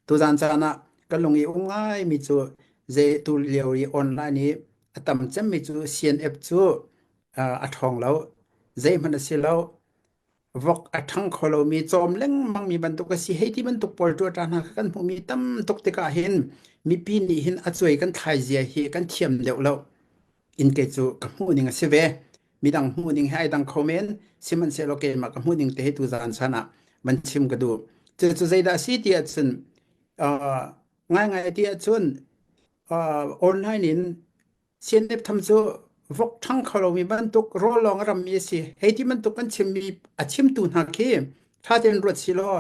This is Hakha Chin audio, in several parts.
Tuzan caan ah ka lung i um ngaimi cu zei tu lio i online i a tam cemmi cu CNF cu a ṭhawng lo. Zeihmanh a si lo. Vok a ṭhang kho lomi cawm lengmangmi bantuk a si. Hei ti bantuk pawl ṭuaṭa hna kha kan hmuhmi tam tuk tikah hin mipi nih hin a cuai kan thlai zia hi kan thiam deuh lo. In kei cu ka hmuh ning a si ve. Midang hmuh ning he ai dang kho men. Sihmanhsehlaw keimah ka hmuh ning te hi tuzaan chan ah van chim ka duh. Cucu zeidah a si ti ahcun uh, ngaingai ti ahcun uh, online in CNF tham cu vok ṭhang kho lomi bantuk rawl lawng a rammi a si. Hei ti bantuk kan chimmi a chimtu hna khi ṭha tein ruat si law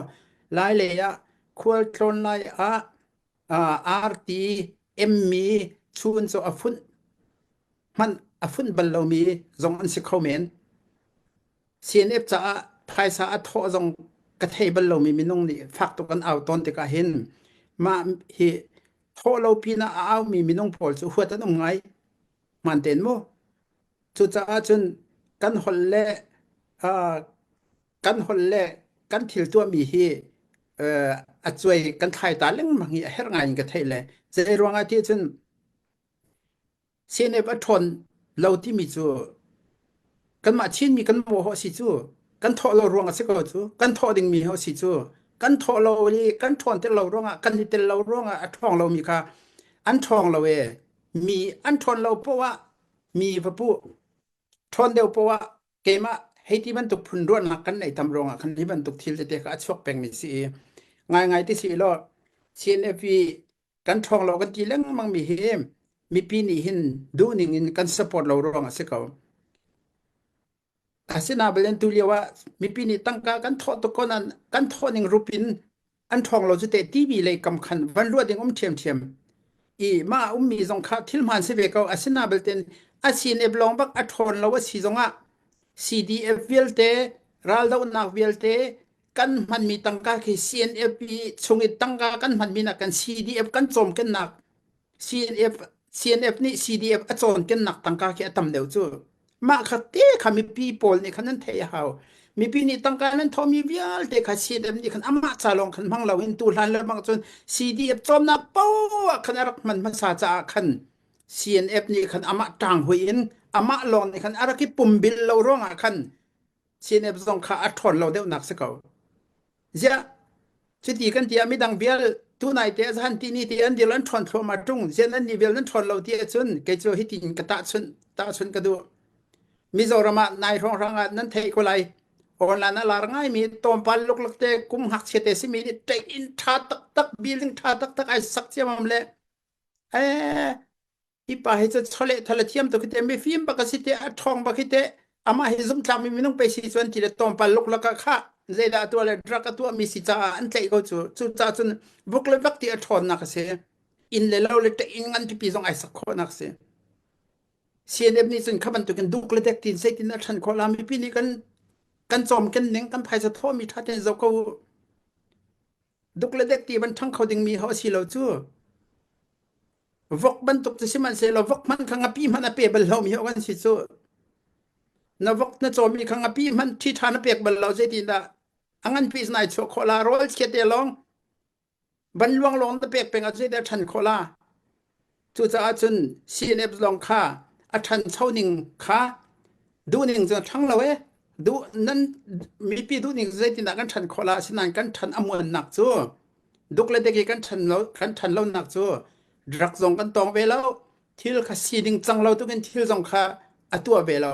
lai lei ah khual tlawn lai ah uh, arti emmi chun cu a funh hmanh a funh bal lomi zong an si kho men. CNF caah phaisa a thawh zong ka thei bal lomi minung nih fak tuk an au tawn tikah hin mah hi thawh lo pinah a aumi minung pawl cu huat an um ngai. Hmaan tein mu. Cucaah cun kan holh le uh, kan holh le kan thil tuahmi hi uh, a cuai kan thlai ta lengmang hi a herh ngai in ka theih le zei ruangah ti cun CNF a ṭhawn lo timi cu kanmah Chinmi kan mawh a si cu kan thawh lo ruang a si ko cu kan thawh dingmi a si cu kan thawh lo i kan ṭhawn tel lo ruangah kan i tel lo ruangah a ṭhawng lomi kha an ṭhawng lo e mi an ṭhawn lo poah ah mi va puh ṭhawn deuh poah ah keimah hei ti bantuk phun ruahnak kan neih tam ruangah khan hi bantuk thil tete kha a chuak pengmi si i ngaingai ti si law CNF i kan ṭhawng lo kan ti lengmang mi hi mipi nih hin duhning in kan support lo ruang a si ko. Asinain tu lio ah mipi nih tangka kan thawh tuk ko nain kan thawh ning rup in an ṭhawng lo cu teh TV lei kam khan van ruah ding um ṭhiamṭhiam. I mah a ummi zong kha thil hmaan si ve ko. Asinain a CNF lawng bak a ṭhawn lo a si zongah CDF vialte raldohnak vialte kan hmanmi tangka khi CNF chung i tangka kan hmanmi nak kan CDF kan cawmkennak CNF CNF nih CDF a cawnkennak tangka khi a tam deuh cu mah kha te kha mipi pawl nih khan nan theih a hau mipi nih tangka nan thawhmi vialte kha CNF nih khan amah ca lawng khan hmang loin tu hlan le bang cun CDF cawmnak poah khan a rak hman hmasa caah khan CNF nih khan amah ṭang hui in amah lawng nih khan a rak i pumbil lo ruangah khan CNF zong kha a ṭhawn lo deuhnak si ko. Ziah cuti kan ti ah midang vial tunai te zahan ti ni te an dil an ṭhawn thluahmah ṭung ziah nan nih vial nan ṭhawn lo ti ahcun kei cu hitin ka tahchunh tahchunh ka duh. Mizoram ah nai hrawnghrang ah nan theih ko lai. Online a lar ngaimi tawmpal luklak te kum ngakchia te simi nih ṭeih in ṭha taktak building ṭha taktak ai sak ciamam le eh Hi pa hi cu chawleh thal a thiam tuk hi te mifim bak a si te a ṭhawng bak hi te amah hi zumhtlak mi minung pei si cuan ti le tawmpal luklak ah khah zeidah a tuah le drug a tuah mi si caah an tlaih ko cu cucaah cun vuk le vak ti a ṭhawnnak a si inn le lo le inn ngan pipi zong ai sak khawhnak a si CNF nih cun kha bantukin duk le dek tin zeitin a ṭhan khawh la mipi nih kan kan cawm ken ning kan phaisa thawh mi ṭha tein zoh ko u duk le dek ti van ṭhang kho ding mi ho si lo cu Vok bantuk cu sihmanhsehlaw vok hmanh kha ngapi hmanh a pe bal lomi ho kan si cu. Na vok na cawmi kha ngapi hmanh ṭhi ṭha na pek bal lo zeitindah a nganpi in ai chuah khawh la rawl chia te lawng ban luang lawng na pek peng ah zeidah ṭhan khawh la cucaah cun CNF lawng kha a ṭhancho ning kha duhning cu a ṭhang lo e duh nan mipi duhning zeitindah kan ṭhan khawh la asinain kan ṭhan a muannak cu Duk le dek i kan ṭhan lo kan ṭhan lonak cu drug zong kan tawng ve lo thil kha sining cang lo tukin thil zong kha a tuah ve lo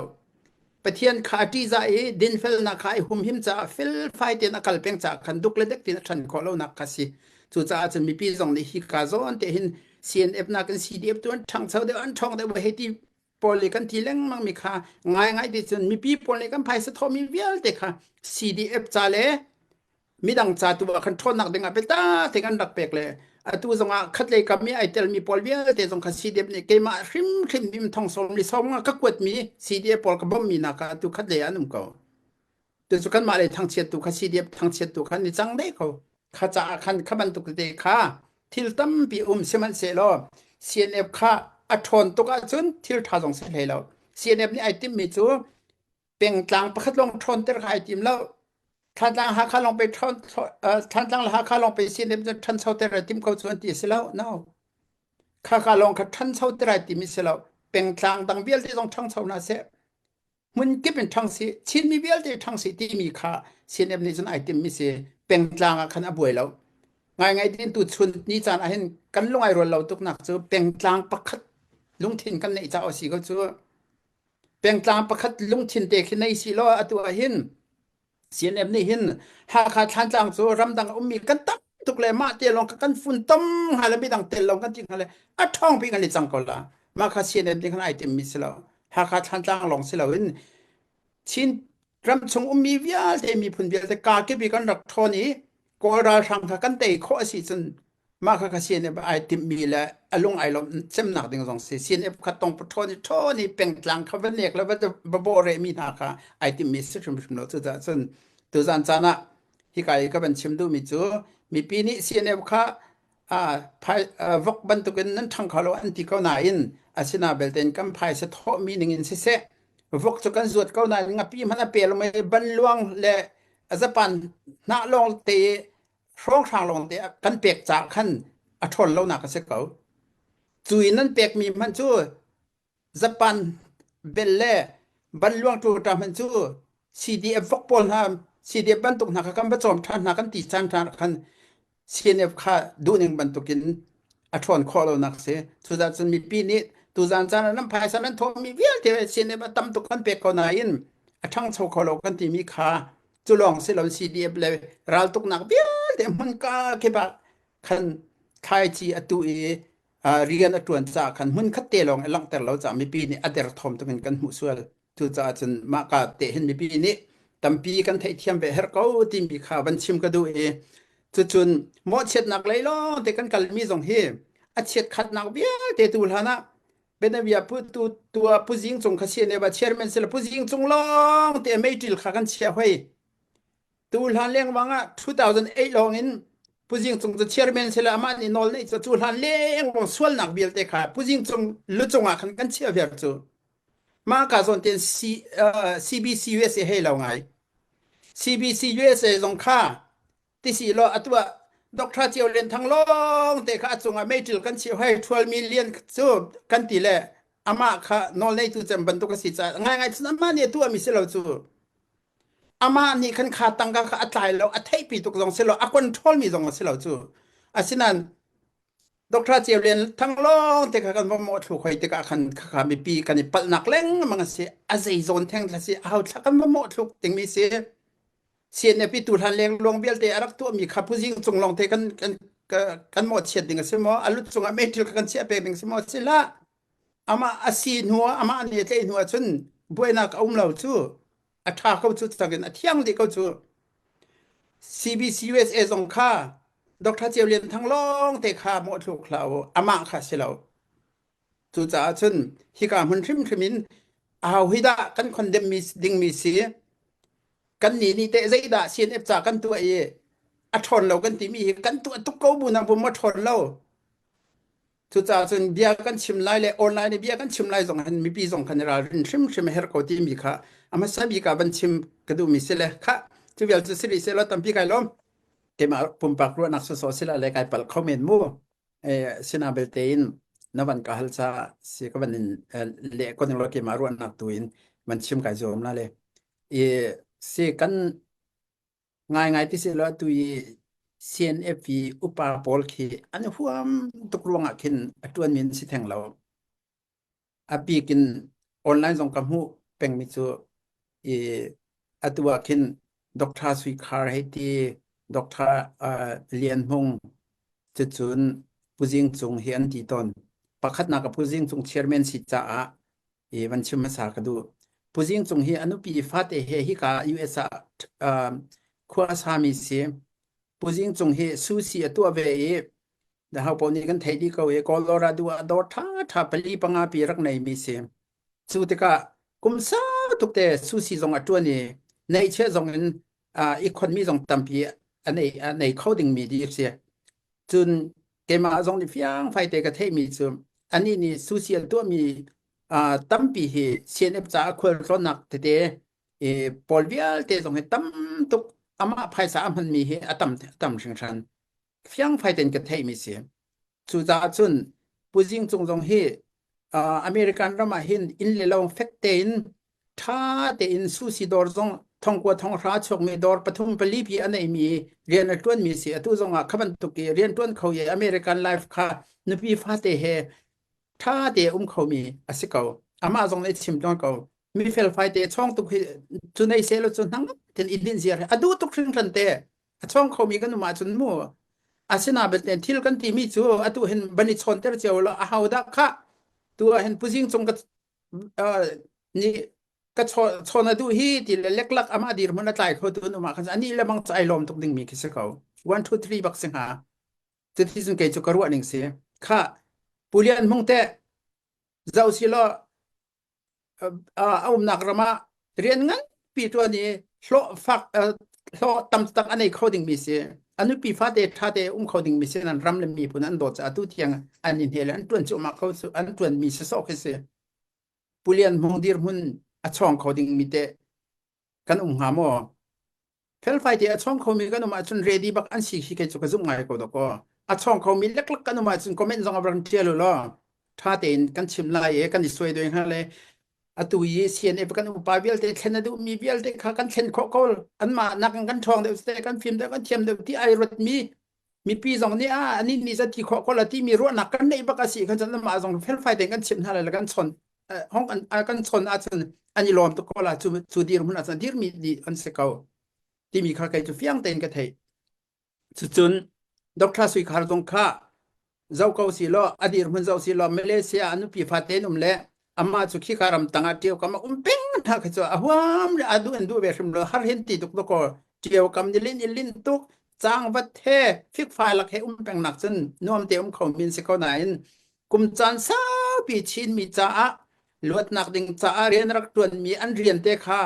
Pathian kha a ṭihzah i dinfelnak kha i humhim caah felfai tein a kal peng caah khan duk le dek tein a ṭhan khawh lonak kha si cucaah cun mipi zong nih hi ka zawn te hin CNF nakin CDF tu an ṭhangcho deuh an ṭhawng deuh hei ti pawl nih kan ti lengmang mi kha ngaingai ti cun mipi pawl nih kan phaisa thawhmi vialte kha CDF ca le midang ca tu ah khan ṭhawnnak ding ah biatak tein an rak pek le atu zong ah khatlei kam i ai telmi pawl vialte zong kha CDF nih keimah hrimhrim bim thong sawm li sawm nga ka kuatmi CDF pawl ka bawmhmi nak ah atu khatlei ah an um ko. Tucu kanmah lei thangchiat tu kha CDF thangchiat tu kha ni cang deh ko. Kha caah khan kha bantuk tete kha thil tampi um sihmanhsehlaw CNF kha a ṭhawn tuk ahcun thil ṭha zong si hlei lo. CNF nih ai timhmi cu pengtlang pakhat lawng ṭhawnter kha ai tim lo. Thantlang Hakha lawng pe Thantlang le Hakha lawng pe CNF cu ṭhancho ter ai tim ko cu an ti si lo. No. Khaka lawng kha ṭhancho ter ai timi si lo. Pengtlang dang vialte zong ṭhangcho hna seh. Hmun kip in ṭhang si, Chinmi vialte ṭhang si timi kha CNF nih cun ai timmi si. Pengtlang ah khan a buai lo. Ngaingai tin tu chun ni caan ah hin kan lung ai rual lo tuknak cu pengtlang pakhat lungthin kan neih caah a si ko cu. Pengtlang pakhat lungthin te khi nei si law atu ah hin CNF nih hin Hakha Thlantlang cu ramdang a ummi kan tam tuk le mah te lawng kan fun tom hnga le midang tel lawng kan ti hnga le a ṭhawng pi kan i cang ko la. Mah kha CNF nih khan ai timmi si lo. Hakha Thlantlang lawng si loin Chin ram chung ummi vialte miphun vialte kaa kip i kan rak ṭhawn i Kawl ralhrang kha kan tei khawh a si cun mah kha kha CNF ai timhmi le a lung ai lawmh cemnak ding zong si CNF kha tong ṭhawn i ṭhawn i pengtlang kha va nek le va va bawh rehmi hna kha ai timhmi si hrimhrim lo cucaah cun tuzan caan ah hika i ka van chim duhmi cu mipi nih CNF kha phai vok bantukin nan ṭhang kho lo an ti ko nain asina belte in kan phaisa thawhmi ning in siseh vok cu kan zuat ko nain ngapi hmanh a pe lo mei banluang le zapan hnah lawng te hrawnghrang lawng te kan pek caah khan a ṭhawn lonak a si ko. Cu in nan pekmi hmanh cu Japan bel le banluang ṭuṭa hmanh cu CDF vok pawl hna CDF bantuk hna kha kan va cawm ṭhan hna kan ti caan hna khan CNF kha duhning bantukin a ṭhawn khawh lonak si. Cucaah cun mipi nih tuzaan caan ah nan phaisa nan thawhmi vialte CNF a tam tuk kan pek ko nain a ṭhangcho kho lo kan timi kha cu lawng si lo CDF le raltuknak vialte hmunka kip ah khan thlaici a tuh i rian a ṭuan caah khan hmun khat te lawng i langhter lo caah mipi nih a derthawm tuk in kan hmuh sual. Cucaah cun mah ka te hin mipi nih tampi kan theihthiam ve herh ko timi kha van chim ka duh i cucun mawhchiatnak lei lawng te kan kalmi zong hi a chiatkhatnak vialte tu hlan ah Benavia pu tu tua Pu Zing Cung kha si ne ba chairman sila Pu Zing Cung lawng te meiṭil kha kan chiah hoi. Tu hlan lengmang ah 2008 lawng in Pu Zing Cung cu chairman sila amah nih nawl neih cu cu hlan lengmang sualnak vialte kha Pu Zing Cung lucung ah khan kan chiah viar cu. Mah ka zawn ten C, uh, CBC USA hei lo ngai. CBC USA zong kha ti si law atu ah Dr. Cio Lian Thang lawng te kha a cungah meiṭil kan chiah hoi 12 million cu kan ti le amah kha nawlneitu cem bantuk a si caah ngaingai cun amah nih a tuahmi si lo cu amah nih khan kha tangka kha a tlai lo a theihpi tuk zong si lo a control mi zong a si lo cu asinain Dr. Cio Lian Thang lawng te kha kan va mawh thlu khoi tikah khan khakha mipi kan i palhnak lengmang a si a zei zawn theng thla si a hau thla kan va mawh thluk dingmi si CNF i tuhlan lengluang vialte a rak tuahmi kha phuzing cung lawngte kan kan kan mawhchiat ding a si maw? A lut cungah meithil kha kan chiah pek ding a si maw? Si hlah. Amah a si hnu ah amah nih a tlaih hnu ah cun buainak a um lo cu. A ṭha ko cu cangin a thiang dih ko cu. CBC USA zong kha Dr. Ceu Lian Thang lawng te kha mawhthluk hlah u. Amah kha si lo. Cucaah cun hika hmun hrimhrim in aho hi dah kan condemn mi dingmi si? Kannih nih teh zeidah CNF ca kan tuah i a ṭhawn lo kan timi hi kan tuah tuk ko bu nang bu maw ṭhawn lo. Cucaah cun bia kan chim lai le online i bia kan chim lai zong hin mipi zong kan i ralrin hrimhrim a herh ko timi kha a hmasa bik ah van chim ka duhmi si le khah cu vial cu si rih sehlaw tampi kai lawm. Keimah pumpak ruahnak sawsawh sila le kai palh kho men mu. Sina belte in na van ka hal caah si ka van in leh ko ning law keimah ruahnak tu in van chim kai zuam la le. I si kan ngaingai ti si lo atu i CNF i upa pawl khi an huam tuk ruangah khin a ṭuanmi an si theng lo. A bik in online zong ka hmuh pengmi cu i atu ah khin Dr. Sui Khar hei ti, Dr. Uh, Lian Hmung cucun Pu Zing Cung hi an ti tawn. Pakhatnak a Pu Zing Cung chairman si caah i van chim hmasa ka duh. Pu Zing Cung hi a nupi fate he hika US ah uh, khua a sami si. Pu Zing Cung hi sushi a tuah ve i ho paoh nih kan theih dih ko i Colorado ah dawr ṭha ṭha pali panga pi rak neimi si. Cu tikah kum sau tuk te sushi zong a ṭuan i neihchiah zong in uh, i khonmi zong tampi a nei a nei kho dingmi di a si. Cun keimah zong nih fiang fai te ka theihmi cu anih nih sushi an tuahmi uh, tampi hi CNF caah khualtlawnnak tete i pawl vialte zong hi tam tuk. amah phaisa a hmanmi hi a tam a tam hringhran. Fiangfai tein ka theihmi si. Cucaah cun Pu Zing Cung zong hi uh, American ram ah hin inn le lo fek tein ṭha tein sushi dawr zong thongkua thonghra chuakmi dawr pathum pali pi a neimi rian a ṭuanmi si. Atu zong ah kha bantuk i rian ṭuan kho i American life kha nupi fate he ṭha te um khomi a si ko. Amah zong nih chim tawn ko. Mi felfai te chawng tuk hi cu nei seh law cu hnang ten i din ziar a duh tuk hringhran te. A chawng khomi kan um ahcun mu asina belte thil kan timi cu atu hin ban i chawnter cio lo a ho dah kha tu ah hin puzing cung ka nih ka chawn a duh hi ti le leklak amah dirhmun a tlai kho tu an um ah khan ani le bang cu ai lawm tuk dingmi khi si ko 1 2 3 bak si hnga cuti cun kei cu ka ruah ning si kha Pulian Hmung te zoh si law a umnak ram ah rian nganpi ṭuan i hlawh fak hlawh tam tak a nei kho dingmi si a nupi fate ṭha te um kho dingmi si nan ram le miphun an dawt caah atu tiang an i hne le an ṭuan cuahmah kho an ṭuanmi si sawh khi si Pulian Hmung dirhmun a chawng kho dingmi te kan um hnga maw? Felfai te a chawng khomi kan um ahcun ready bak an si khi kei cu ka zumh ngai ko dawkaw. A chawng khomi leklak kan um ahcun comment zong a rak ṭial u law ṭha tein kan chim lai i kan i suai doi hnga le atu i CNF kan upa vialte thlen a duhmi vialte kha kan thlen khawh ko anmah nakin kan ṭhawng deuh te kan fim deuh kan thiam deuh ti ai ruatmi mipi zong nih a ani nih za ti khawh ko la timi ruahnak kan neih bak a si khan cun amah zong felfai tein kan chimh hna lai le kan chon hong an kan chon ahcun an i lawm tuk ko la cu cu dirhmun ahcun dirmi dih an si ko timi kha kei cu fiang tein ka theih cucun Dr. Sui Khar zong kha zoh ko si law a dirhmun zoh si law Malaysia a nupi fate in um le amah cu khika ram tangah ṭio kam a um peng hna kha cu a huam le a duh in duh ve hrim lo har hin ti tuk dakaw ṭio kam ni lin in lin tuk cangvat he fikfai lak he um peng nak cun nuam te um kho min si ko nain kum caan saupi Chinmi caah luatnak ding caah rian rak ṭuanmi an rian te kha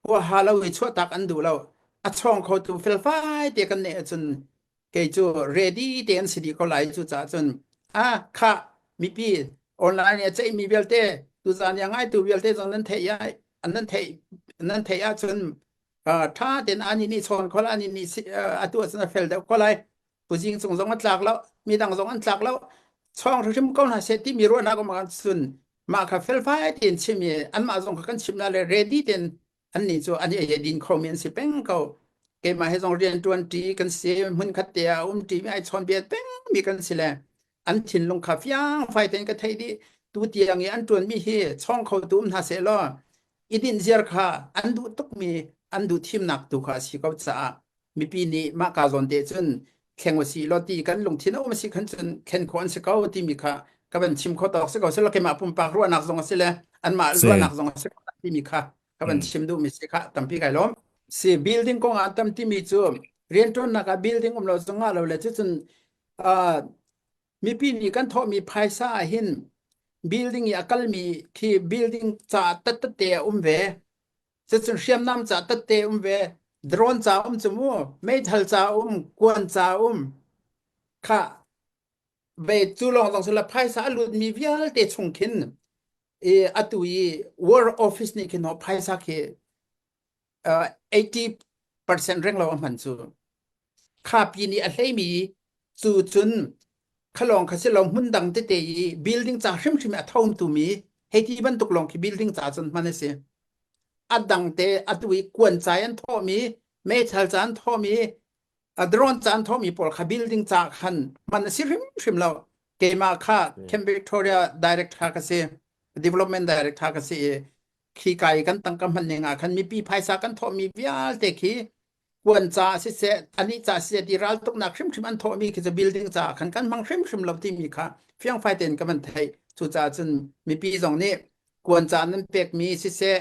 huaha lo i chuahtak an duh lo a chawng khotu felfai te kan neih ahcun kei cu ready te an si dih ko lai cu caah cun a kha mipi online i a ceihmi vialte tuzan i a ngaitu vialte zong nan theih ai nan theih nan theih ahcun ṭha tein ani nih chawn kho lai ani nih atu ahcun a fel deuh ko lai puzing cung zong a tlak lo midang zong an tlak lo chawng hrim ko hna seh timi ruahnak um ahcun mah kha felfai tein chim i anmah zong kha kan chimh hna le ready tein annih cu an i din khomi an si peng ko keimah he zong rian ṭuan ṭi kan si hmun khat te ah um ṭi mi ai chawn biat peng mi kan si le an thinlung kha fiangfai tein ka theih dih tu tiang i an ṭuanmi hi chawng kho tu um hna seh law i dinh ziar kha an duh tukmi an duh thimnak tu kha a si ko caah mipi nih mah ka zawn te cun thleng u si law ti kan lungthin a um si khan cun thlen khawh an si ko timi kha ka van chim kho tawk si ko silo keimah pumpak ruahnak zong a si le anmah ruahnak zong a si ko timi kha ka van chim duhmi si kha tampi kai lawm si building kong ah tam timi cu rianṭuannak ah building um lo zong ah lo le cucun mipi nih kan thawhmi phaisa ah hin building i a kalmi khi building ca tatte a um ve Cucun hriamnam ca tette um ve, drone ca um cu mu, meithal ca um, kuan ca um. Kha ve cu lawng zong sila phaisa a lutmi vialte chung khin i atu i war office nih khin ho phaisa khi uh, 80% reng lo a hman cu. Khapi nih a hleimi cu cun khalawng kha si lo hmun dang tete i building ca hrimhrim a thomtumi hei ti bantuk lawng khi building ca cun hman a si. A dang te atu i kuan ca an thawhmi, meithal ca an thawhmi, a drone ca an thawhmi pawl kha building ca khan hman a si hrimhrim lo. Keimah kha Camp Victoria director ka si, development director ka si i khi kai kan tangka hman ning ah khan mipi phaisa kan thawhmi vialte khi kuan ca siseh anih ca siseh ti raltuknak hrimhrim an thawhmi khi cu building ca khan kan hmang hrimhrim lo timi kha fiangfai tein ka van theih cucaah cun mipi zong nih kuan ca nan pekmi siseh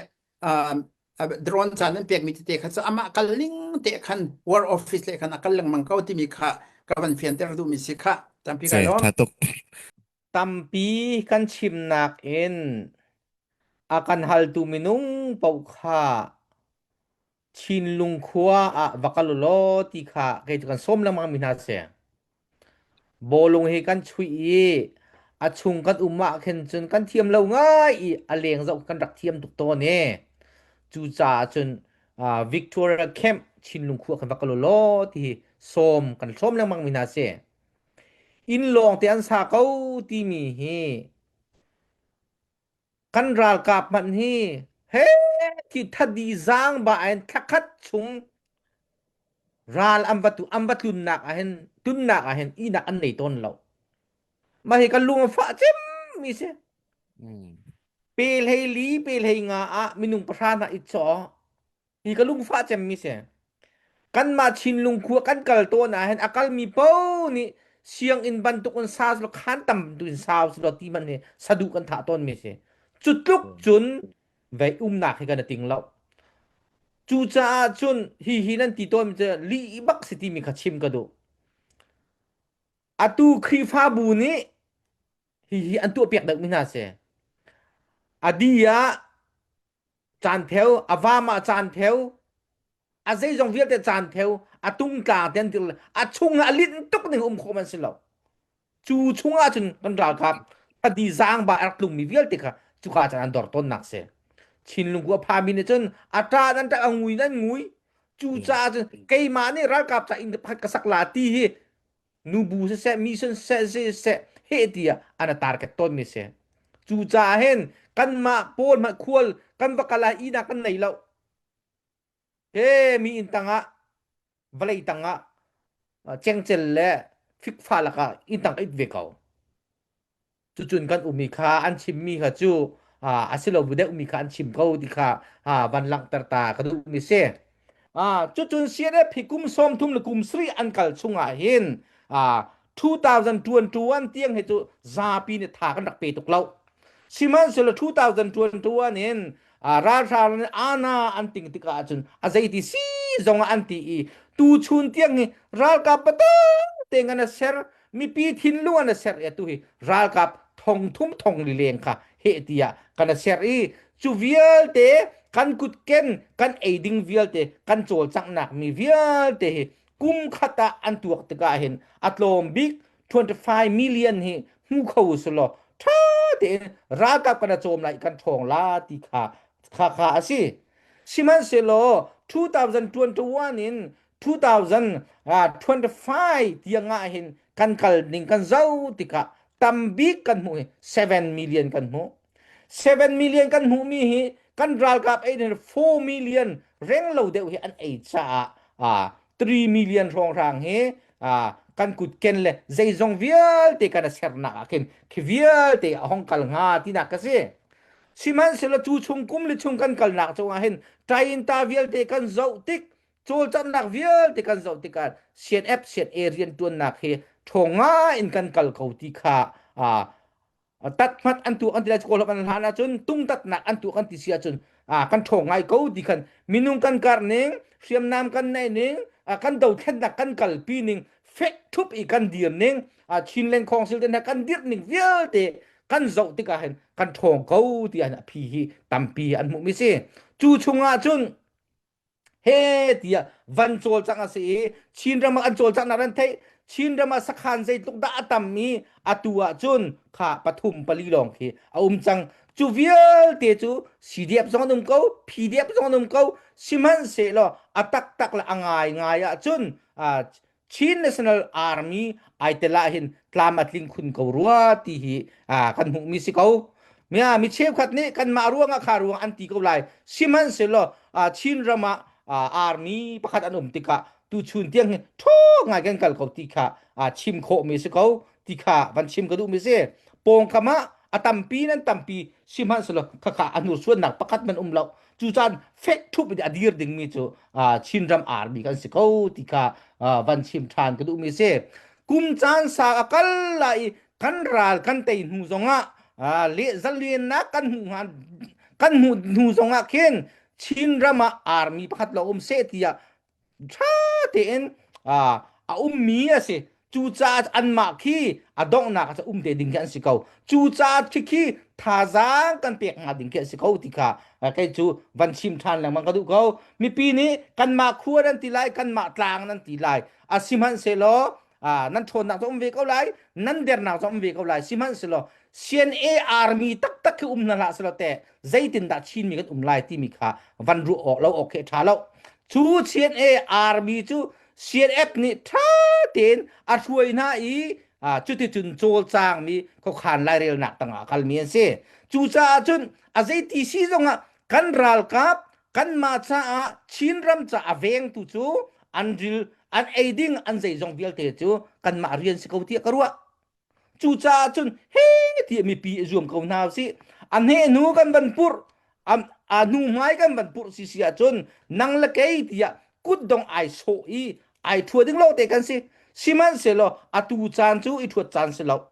drone ca nan pekmi tete kha cu amah kal ning te khan war office le khan a kal lengmang ko timi kha ka van fianter duhmi si kha tampi kai lawm tha tuk Tampi kan chimnak in a kan haltu minung paoh kha Chinlung khua ah va kal u law ti kha kei cu kan sawm lengmang mi hna si. Bawlung hi kan chuih i a chung kan um ah khin cun kan thiam lo ngai i a leng zoh kan rak thiam tuk tawn i cucaah cun. Victoria Camp Chinlung khua kan va kal law ti hi sawm kan sawm lengmang mi hna si. Inn lawng te an sa ko timi hi kan ralkap hmanh hi he thi thadi zaang ba in thlakhat chung ral an va tu an va tlunnak ah hin tunnak ah hin ihnak an nei tawn lo. Mah hi kan lung a fah cem mi si. Pe hlei li pe hlei nga ah minung pahra hna i caw. Hi ka lungfah cem mi si. Kanmah Chinlung khua kan kal tawn ah hin a kalmi paoh nih sianginn bantuk in sa selaw khan tam tu in sau selaw ti man hi saduh kan thah tawn mi si. Cu tluk cun vei umnak hi kan i ting lo. Cucaah cun hi hi nan ti tawn mi cu lih bak si timi kha chim ka duh. Atu Khrihfabu nih hihi an tuahpiak deuhmi hna si. A di ah caan pheu, a vam ah caan pheu, a zeizong vialte caan pheu, a tungtlang te an dir a chung ah a linh tuk ning um khawh man si lo. Cu chung ah cun kan ralkap thadi zaang ba a rak tlungmi vialte kha cuka cun an dor tawnnak si. Chinlung ku a phami nih cun a ṭah nan ṭah a ngui nan ngui. Cucaah cun keimah nih ralkap ca inn pakhat ka sak la ti hi nubu siseh mission siseh siseh heh tiah an a target tawnmi si. Cucaah hin kanmah pawl hmanh khual kan va kal ah ihnak kan nei lo. He mi inn tangah vawlei tangah cengcel le fikfa lakah inn tang it ve ko. Cucun kan ummi kha an chimmi kha cu a si lo bu deuhmi kha an chim ko ti kha van langhter ta ka duhmi si. Cucun CNF hi kum 30 le kum sarih an kal chungah hin 2021 tiang hi cu zapi nih tha kan rak pe tuk lo. Sihmanhsehlaw 2021 in ralhrang nih ana an ting tikah ahcun a zeiti si zongah an ti i tuchun tiang hi ralkap patak te ngan a ser mipi thinlung an a ser i atu hi ralkap thong thum thong li leng kha heh tiah kan a ser i cu vialte kan kutken kan ei ding vialte kan cawlcanghnak mi vialte hi kum khat ah an tuak tikah hin a tlawm bik 25 million hi hmu kho sulaw tha tein ralkap kan a cawm lai kan ṭhawng la ti kha kha kha a si sihmanhsehlaw 2021 in 2025 tiang ah hin kan kal ning kan zoh tikah tambik kan hmuh hi 7 million kan hmuh. 7 million kan hmuhmi hi kan ralkap ei nih 4 million reng lo deuh hi an ei caah 3 million hrawnghrang hi kan kutken le zeizong vialte kan a sernak ah khin khi vialte a hong kal hnga tinak ka si. Sihmanhsehlaw cu chung kum le chung kan kalnak cungah hin ṭainta vialte kan zoh tik cawlcanghnak vialte kan zoh tikah CNF CNA rianṭuannak hi ṭhawng ngai in kan kal ko ti kha tathmat an tuah kan ti lai kawl kan hlan ahcun tungtatnak an tuah kan ti si ahcun kan ṭhawng ngai ko ti khan minung kan karh ning hriamnam kan neih ning kan dothlennak kan kalpi ning fek ṭhup i kan dir ning Chinland Council te hna kan dirh ning vialte kan zoh tikah hin kan ṭhawng ko ti ah a phi hi tampi an hmuhmi si cu chungah cun he tiah van cawlcangh a si i Chinram ah an cawlcanghnak nan theih Chinram ah sakhan zeitluk dah a tam i atu ah cun kha pathum pali lawng khi a um cang cu vialte cu CDF zong an um ko PDF zong an um ko sihmanhsehlaw a taktak le a ngai ngai ah cun Chin National Army ai tel ah hin tlam a tling khun ko rua ti hi kan hmuhmi si ko. Mia mi cheukhat nih kanmah ruangah kha ruang an ti ko lai. Sihmanhsehlaw Chin ram ah army pakhat an um tikah tuchun tiang hi ṭhaw ngai kan kal ko ti kha chim khawhmi si ko ti kha van chim ka duhmi si. Pawngkam ah a tampi nan tampi sihmanhsehlaw khakha a hnursuannak pakhat man um lo. Cucaan fek ṭhup in a dir dingmi cu Chinram army kan si ko ti kha van chim ṭhan ka duhmi si. Kum caan sau a kal lai i kan ral kan tei hnu zongah le zaliannak kan hmuh hnga kan hmuh hnu zongah khin Chinram ah army pakhat lo um seh tiah ṭha tein a ummi a si. Cucaah anmah khi a donghnak ah um te ding khi an si ko. Cucaah khi khi thazaang kan pek hnga ding khi a si ko ti kha kei cu van chim ṭhan lengmang ka duh ko. Mipi nih kanmah khua nan ti lai, kanmah tlang nan ti lai. A sihmanhsehlaw Nan ṭhawnnak zong um ve ko lai, nan dernak zong um ve ko lai. Sihmanhsehlaw CNA army taktak khi um hna hlah selaw teh zeitindah Chinmi kan um lai timi kha van ruah awk lo awk khi a ṭha lo. Cu CNA army cu CNF nih ṭha tein a hruai hna i cuticun cawlcangmi khuakhan lairelnak tangah a kalmi an si. Cucaah cun a zeiti si zongah kan ralkap kanmah caah Chinram ca a vengtu cu an ril an ei ding an zeizong vialte cu kanmah rian si ko tiah ka ruah. Cucaah cun he tiah mipi i zuam ko hna usih. A hne hnu kan van purh, a hnu hmai kan van purh si si ahcun nang le kei tiah kutdong ai sawh i ai thua ding lo te kan si. Sihmanhsehlaw atu caan cu i thuat caan si lo.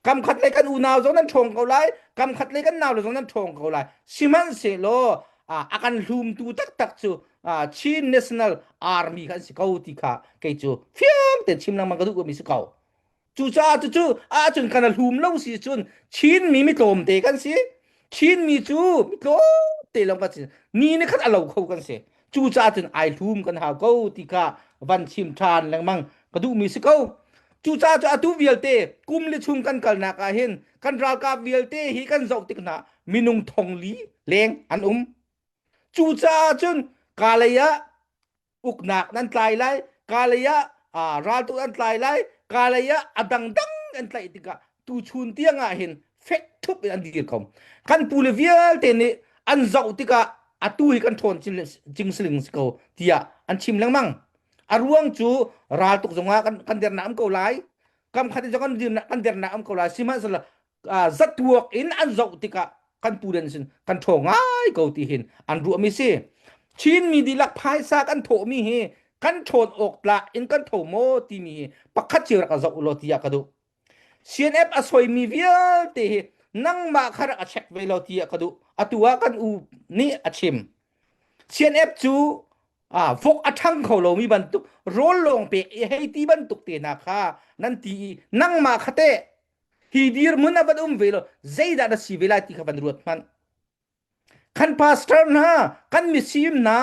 Kam khat le kan unau zong nan ṭhawng ko lai, kam khat le kan nau le zong nan ṭhawng ko lai. Sihmanhsehlaw a kan hlumtu taktak cu Chin National Army kan si ko ti kha kei cu fiang tein chim lengmang ka duh mi si ko. Cucaah cucu ahcun kan hlum lo si cun Chinmi mi tlawmte kan si. Chinmi cu mi tlawmte lawng kan si. Ni ni khat a lo kho kan si. Cucaah cun ai hlum kan hau ko ti kha van chim ṭhan lengmang ka duhmi si ko. Cucaah cu atu vialte kum li chung kan kalnak ah hin kan ralkap vialte hi kan zoh tik hna minung thong li leng an um. Cucaah cun kalay ah uknak nan tlai lai kalay ah raltuk an tlai lai kalay ah a dangdang an tlaih tikah tuchun tiang ah hin fek thup in an dir ko kan pu le vialte nih an zoh tikah atu hi kan ṭhawn cing siling si ko tiah an chim lengmang a ruang cu raltuk zongah kan kan dernak am ko lai kam khat in kan dirnak kan dernak am ko lai sihmanhsehlaw zatuak in an zoh tikah kan pu den sin kan ṭhaw ngai ko ti hin an ruahmi si Chinmi dihlak phaisa kan thawhmi hi kan ṭhawn awk tlak in kan tho maw timi hi pakhat cio rak zoh ulaw tiah ka duh CNF a soimi vialte hi nangmah kha rak a check ve lo tiah ka duh atu ah kan u nih a chim CNF cu ah vok a ṭhang kho lomi bantuk rawl lawng pek i hei ti bantuk te hna kha nan ti i nangmah kha teh hi dirhmun ah van um ve lo zeidah na si ve lai ti kha van ruat hmanh kan pastor hna kan misim hna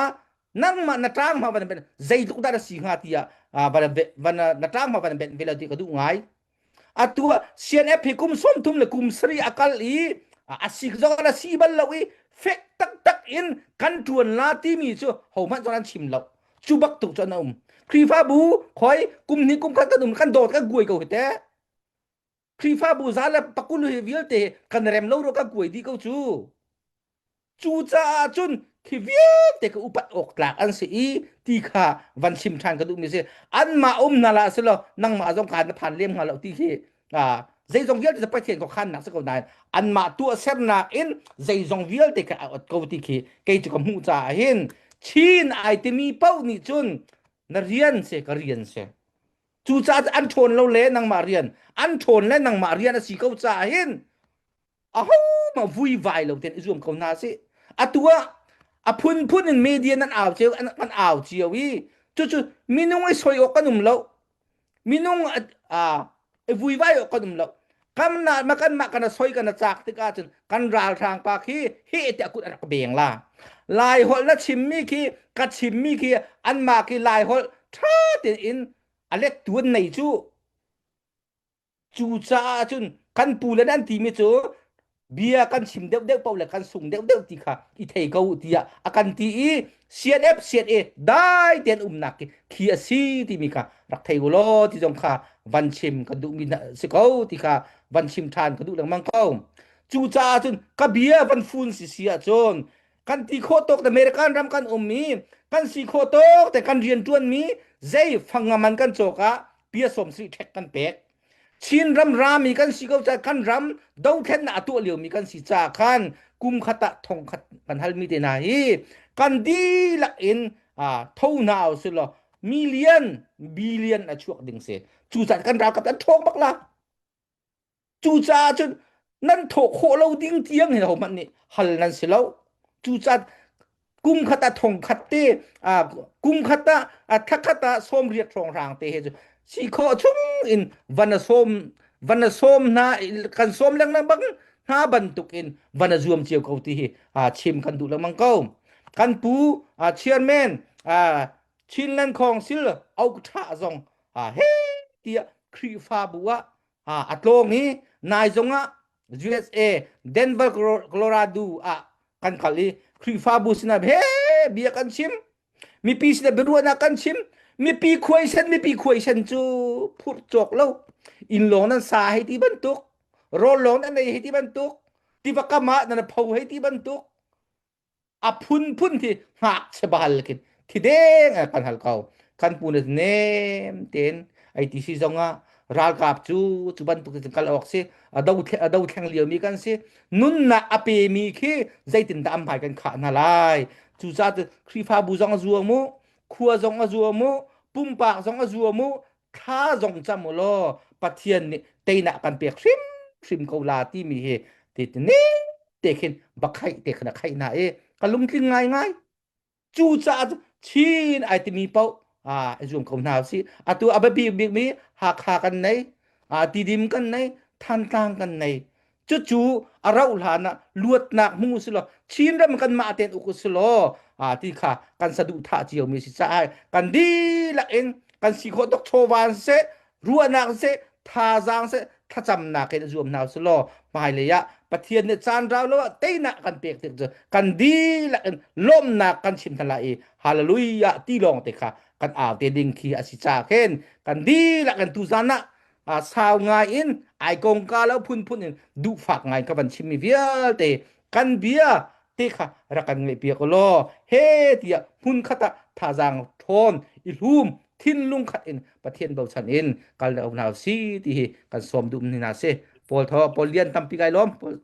nangmah na ṭang ma van ben zeitluk dah na si hnga tiah van van na ṭang ma van ben ve lo ti ka duh ngai atu CNF hi kum 30 le kum 7 a kal i a sik zong a si bal lo i fek taktak in kan ṭuan la timi cu hohmanh zong an chim lo cu bak tuk cu an um Khrihfabu khoi kum hnih kum khat kan um kan dawt kan guai ko hi te Khrihfabu za le pakul hi vialte kan rem lo ro kan kuai dih ko cu. Cucaah cun khi vialte ka upat awk tlak an si i ti kha van chim ṭhan ka duhmi si. Anmah um hna lah si law nangmah zong kaan na phan lem hnga lo ti khi zeizong vialte cu Pathian khuakhannak si ko nain anmah tuahsernak in zeizong vialte kha a ot ko ti khi kei cu ka hmuh caah hin Chin ai timi paoh nih cun na rian si ka rian si. Cucaah an ṭhawn lo le nangmah rian, an ṭhawn le nangmah rian a si ko caah hin ahohmah vuivai lo tein i zuam ko hna sih. Atu ah a phunphun in media nan au cio an kan au cio i cucu minung i soi awk kan um lo. Minung a i vuivai awk kan um lo. Kam na ma kan mah kan soi kan cak tik ahcun kan ralhrang pa khi he tiah kut a rak beng la. Lai holh na chimmi khi ka chimmi khi anmah khi Lai holh ṭha tein a let tu an nei cu. Cucaah cun kan pu le nan timi cu bia kan chim deuhdeuh paoh le kan sung deuhdeuh ti kha i thei ko tiah a kan ti i CNF CNA dai tein umnak khi khi a si timi kha rak thei u law ti zong kha van chim kan duhmi si ko ti kha van chim ṭhan ka duh lengmang ko. Cucaah cun ka bia van fun si si ahcun kan ti khawh tawk American ram kan um i kan si khawh tawk te kan rian ṭuanmi zei fangaman kan cawk ah pia sawm sri ṭhek kan pek Chin ram rami kan si ko caah kan ram dothlennak a tuah liomi kan si caah khan kum khat ah thong khat kan halmi te hna hi kan dihlak in tho hna usih law million billion a chuak ding si cucaah kan ralkap an ṭhawng bak la Cucaah cun nan thawh khawh lo ding tiang hin hohmanh nih hal nan si lo. Cucaah kum khat ah thong khat te kum khat ah thla khat ah sawm riat hrawnghrang te he cu si khawh chung in van a sawm van a sawm hna kan sawm lengmang bang hna bantuk in van a zuam cio ko ti hi chim kan duh lengmang ko. Kan pu chairman Chinland Council auk ṭha zong he. tiah Khrihfabu ah a tlawng i nai zong ah USA Denver Colorado ah kan kal i Khrihfabu sinah he bia kan chim mipi sinah biaruahnak kan chim mipi khuaisen mipi khuaisen cu phurh cawk lo inn lawng nan sa hei ti bantuk rawl lawng nan ei hei ti bantuk tiva kam ah nan pho hei ti bantuk a phunphun khi ngakchia bal khin thi deng kan hal ko kan pu na nem ten ai ti si zong ah ralkap cu cu bantuk cu kal awk si a do a do thleng lio mi kan si nunnak a pe mi khi zeitin dah am hmai kan khah hna lai cu ca Khrihfabu zong a zuam mu khua zong a zuam mu pumpak zong a zuam mu thla zong cam u law Pathian nih teinak kan pek hrim hrim ko la timi hi ti ne te khin bakhaih te khin a khaih hna i ka lungtling ngai ngai cu caah Chin ai timi paoh a zuam ko hna si atu a biapi bikmi Hakha kan nei Tidim kan nei Thantlang kan nei cucu a rauh hlan ah luatnak hmu si law Chinram kan mah tein uk si law ti kha kan saduhthah cio mi si caah kan dihlak in kan si khawh tuk chawva seh ruahnak seh thazaang seh thlacamnak in zuam hna si law hmailei ah Pathian nih caan rau lo ah teinak kan pek tik cu kan dihlak in lawmhnak kan chim hna lai i hallelujah ti lawng te kha kan au te ding khi a si ca khin kan dihlak in tuzan ah sau ngai in ai kongka lo phunphun in duhfak ngai ka van chimmi vialte kan bia te kha rak kan ngaih piak law he tiah hmun khat ah thazaang ṭhawn i hlum thinlung khat in Pathian bochan in kal le hna si ti hi kan sawm duh ni hna si Paul tho Paul lian tampi kai lawm Paul.